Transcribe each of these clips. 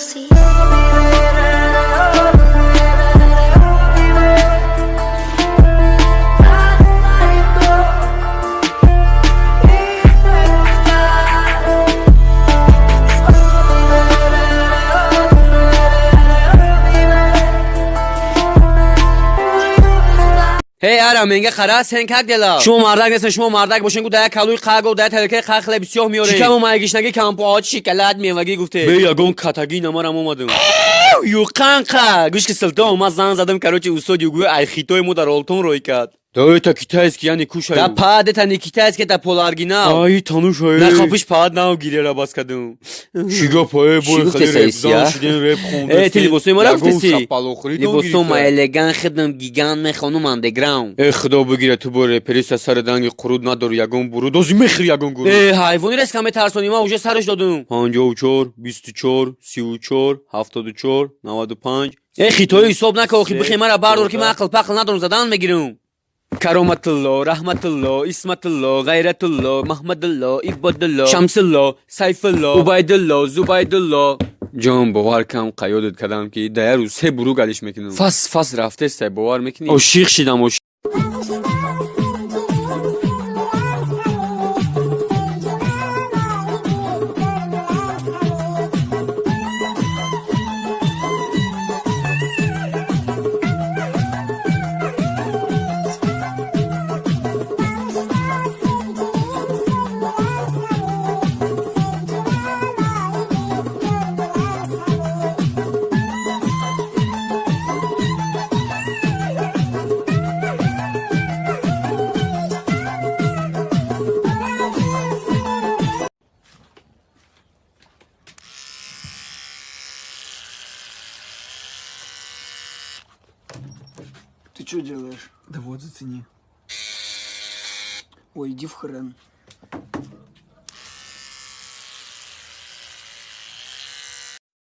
Lucy. Эй, ара, менга қара, сен как дела? Шумо мардак нестен, шумо мардак бошен, гу дая калуи қаго, дая тарелкаи қа хлеби сиёҳ меорем. Шикаму майгишнагӣ кампоот шикалат мевагӣ гуфте. Бе ягон катагӣ намарам омадам. Юқанқа! Гӯш ки силтон, ман зан задам, короче, устоди гӯя ай хитои мо дар олтон рой кард. Да это китайский, я не кушаю. Да пад, это не китайский, это полуоригинал. Ай, тануш, ай. На хапиш пад нав гирера бас кадум. Чӣ гап, ай, бой Чӣ хеле гуфтеса, репзан Исия? шудем, реп хондастем. Э, ти либосои мара Ягон гуфтеси? шапалохӯрӣ дон Либосо ма гирифта. элегант хидм, гигант мехонум андеграунд. Э, худо бигира, ту бо репериста сари данги қуруд надори ягон буруд, ози мехӯри ягон гуруд. Э, ҳайвони резка метарсонӣ, ман уже сараш додум. 54, 24, 34, 74, 95. Э, хитои ҳисоб нака, охи се, бихе мара бардор, ки ман 14. ақл пақл надорам, задан мегирам. Кароматулло, Раҳматулло, Исматулло, Ғайратулло, Маҳмадулло, Ибодулло, Шамсулло, Сайфулло, Убайдулло, Зубайдулло. Ҷон, бовар кам қаёдат кардам, ки да як рӯз се буруг алиш мекунам. Фас фас рафтестай, бовар мекунӣ? Ошиқ шидам, ошиқ. Ты что делаешь? Да вот, зацени. Ой, иди в хрен.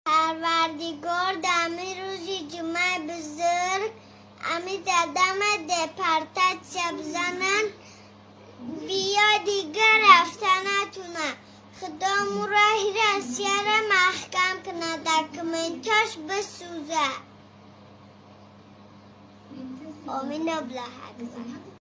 Парвардигор, дами рӯзи ҷумъаи бузург ами дадама депортатсия бизананд, биё дигар рафта натуна. Худо муроҳи Россияра маҳкам кунад, документош бисӯза. Омин, Аллоҳ акбар.